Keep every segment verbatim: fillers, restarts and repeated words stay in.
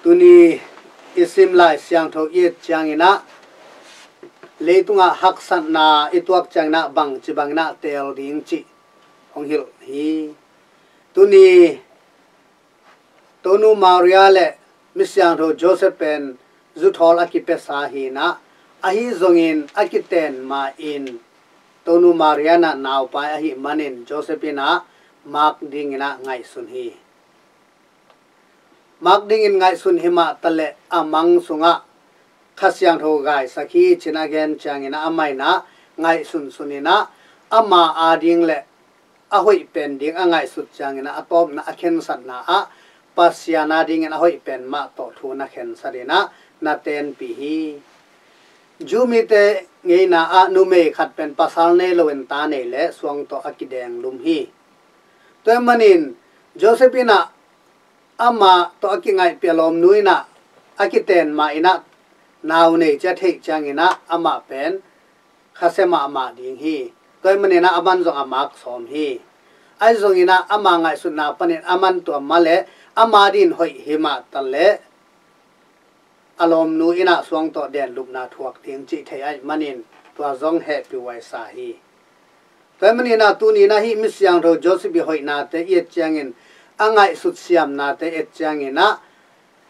Tuni i sim Lai Siangtho i et ciangin ah, leitungah haksatna i tuak ciangin ah bangci bangin ah teel ding cih hong hilh hi. Tuni Tonu Maria le Misiangtho Joseph pen zuthawl a kipiasa hi in ah, ahi zongin a kiten ma-in Tonu Maria in ah naupai ahih manin Joseph in ah mak dingin ah ngaihsun hi. Mak dingin ngaihsun hi mah taleh a mang sungah Kha Siangtho gaisak hi ci-in a gen ciangin ah amah in ah ngaihsunsun in ah, ama ading le a hoih pen ding a ngaihsut ciangin ah a tawpna a khensatna ah Pasian adingin a hoih pen mah tawh thu na khensat in ah na tenpih hi. Jew mite ngeina ah numei khat pen pasal nei loin ta nei le suang tawh a kidenglum hi. Tua ahih manin Joseph in ah amah tawh a kingaihpih a lawmnu in ah a kiten ma-in ah nau nei ci a theih ciangin ah amah pen khasia mahmah ding hi. Tua ahih manin ah aman zong a mak sawm hi. Ahi zongin ah ama ngaihsutna panin aman tua ma le ama din hoih hi mah taleh a lawmnu in ah suang tawh denlupna thuak ding cih thei ahih manin tua zong hehpih huaisa hi. Tua ahih manin ah tuni in ah hih Misiangtho Joseph i hoihnate i et ciangin, a ngaihsut siamnate et ciangin ah,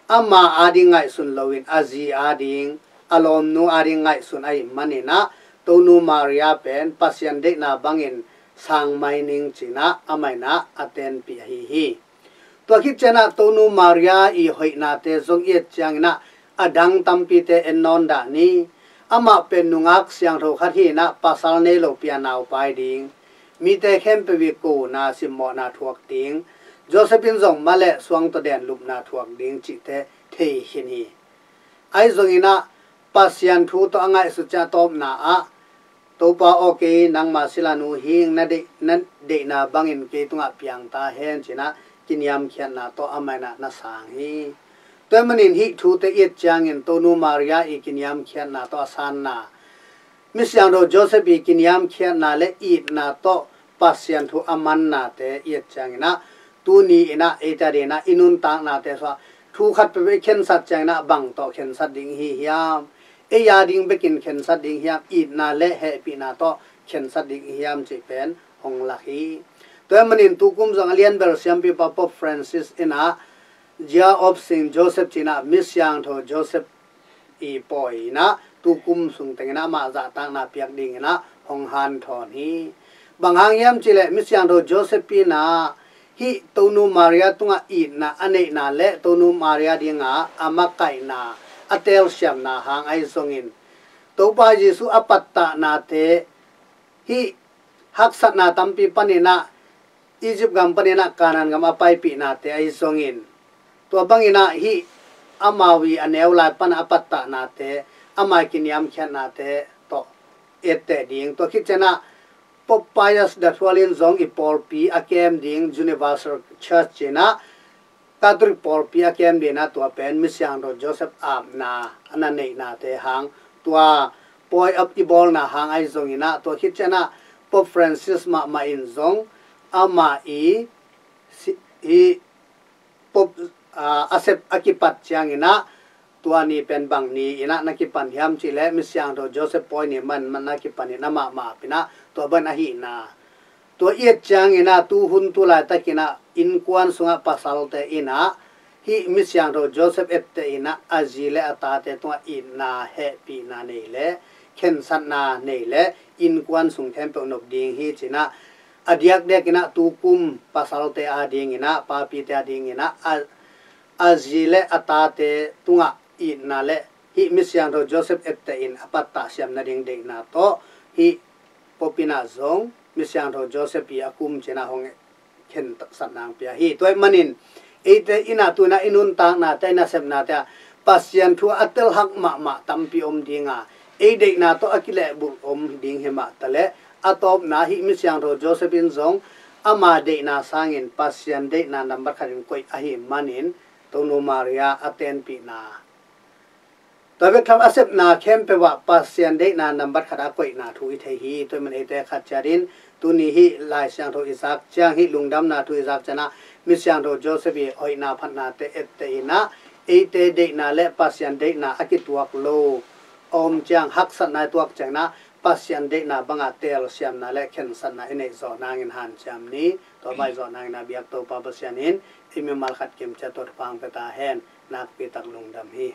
ama ading ngaihsun loin a zi ading, a lawmnu ading ngaihsun ahih manin ah Tonu Maria pen Pasian deihna bangin sang mai ning ci-in ah amah in ah a tenpih ahi hi. Tua khit ciangin ah Tonu Maria i hoihnate zong i et ciangin ah a dang tampite en nawn dah ni. Amah pen nungak siangtho khat hi in ah pasal nei lo pi a naupai ding, mite khempeuh i kona simmawhna thuak ding, Joseph in zong ma le suang tawh denlupna thuak ding cihte thei khin hi. Ahi zongin ah Pasian thu tawh a ngaihsut ciang a tawpna ah, Topa aw, kei nangma silanu hing, na deih, na deihna bangin kei tungah piang ta hen ci-in ah kiniamkhiatna tawh amah in ah na sang hi. Tua ahih manin hih thute i et ciangin Tonu Maria i kiniamkhiatna tawh a sanna, Misiangtho Joseph i kiniamkhiatna le itna tawh Pasian thu a mannate i et ciangin ah, tuni in ah eite adingin ah i nuntaknate sungah thu khat peuhpeuh i khensat ciangin ah bang tawh khensat ding i hi hiam? Ei ading bekin khensat ding hiam? Itna le hehpihna tawh khensat ding i hi hiam cih pen hong lak hi. Tua ahih manin tukum zong a lianbel siampipa Pope Francis in ah Year of Saint Joseph ci-in ah Misiangtho Joseph i pawi in ah tukum sung tengin ah amah zahtakna piak dingin ah hong hanthawn hi. Bang hang hiam cih leh Misiangtho Joseph in ah hih Tonu Maria tungah itna a neihna le Tonu Maria dingah a makaihna a telsiamna hang ahi zongin, Topa Jesuh a pattahnate, hih haksatna tampi panin ah Egypt gam panin ah Canaan gam a paipihnate ahi zongin, tua bangin ah hih amau i a neu lai pan a pattahnate, ama i kiniamkhiatnate tawh etteh ding. Tua khit ciangin ah Pope Pius the twelfth in zong i pawlpi a kem ding, Universal Church ci-in ah Catholic pawlpi a kem dingin ah tua pen Misiangtho Joseph apna a na neihnate hang, tua pawi a i bawlna hang ahi zongin ah, tua khit ciangin ah Pope Francis mahmah in zong amah i si-, hih Pope, aa, a sep a kipat ciangin ah, tua ni pen bang ni in ah na kipan hiam cih leh Misiangtho Joseph pawi ni man, man na kipan in ah amah mah pen ah tua bang ahihna. Tua i et ciangin ah tuhun tu laitakin ah innkuan sungah pasalte in ah hih Misiangtho Joseph etteh in ah a zi le a tate tungah itna, hehpihna nei le khensatna nei le innkuan sung khempeuh nop ding hi ci-in ah, a diakdiakin ah tukum pasalte adingin ah, papite adingin ah, a, a zi le a tate tungah itna le hih Misiangtho Joseph etteh in a pattah siam nading deihna tawh hih Pope in ah zong Misiangtho Joseph i a kum ci-in ah hong khensatna hong pia hi. Tua ahih manin eite in ah tu-in ah i nuntaknate, i nasepnate ah Pasian thu a telhak mahmah tampi om ding a, ei deihna tawh a kilehbulh om ding hi mah taleh, a tawpna hih Misiangtho Joseph in zong ama deihna sangin Pasian deihna nambat khatin koih ahih manin Tonu Maria a tenpihna, tua bek tham a sepna khempeuh ah Pasian deihna nambat khat a koihna thu i thei hi. Tua ahih manin eite khat ciatin tuni hih Lai Siangtho i zak ciang, hih lungdamna thu i zak ciangin ah Misiangtho Joseph i hoihna phatnate etteh in ah eite deihna le Pasian deihna a kituak lo a om ciang, haksatna i tuak ciangin ah Pasian deihna banga telsiamna le khensatna i neih zawh nangin hanciam ni. Tua bang i zawh nangin a biak Topa Pasian in i mimal khat kim ciat tawh thupha hong pia ta hen. Nakpi tak lungdam hi.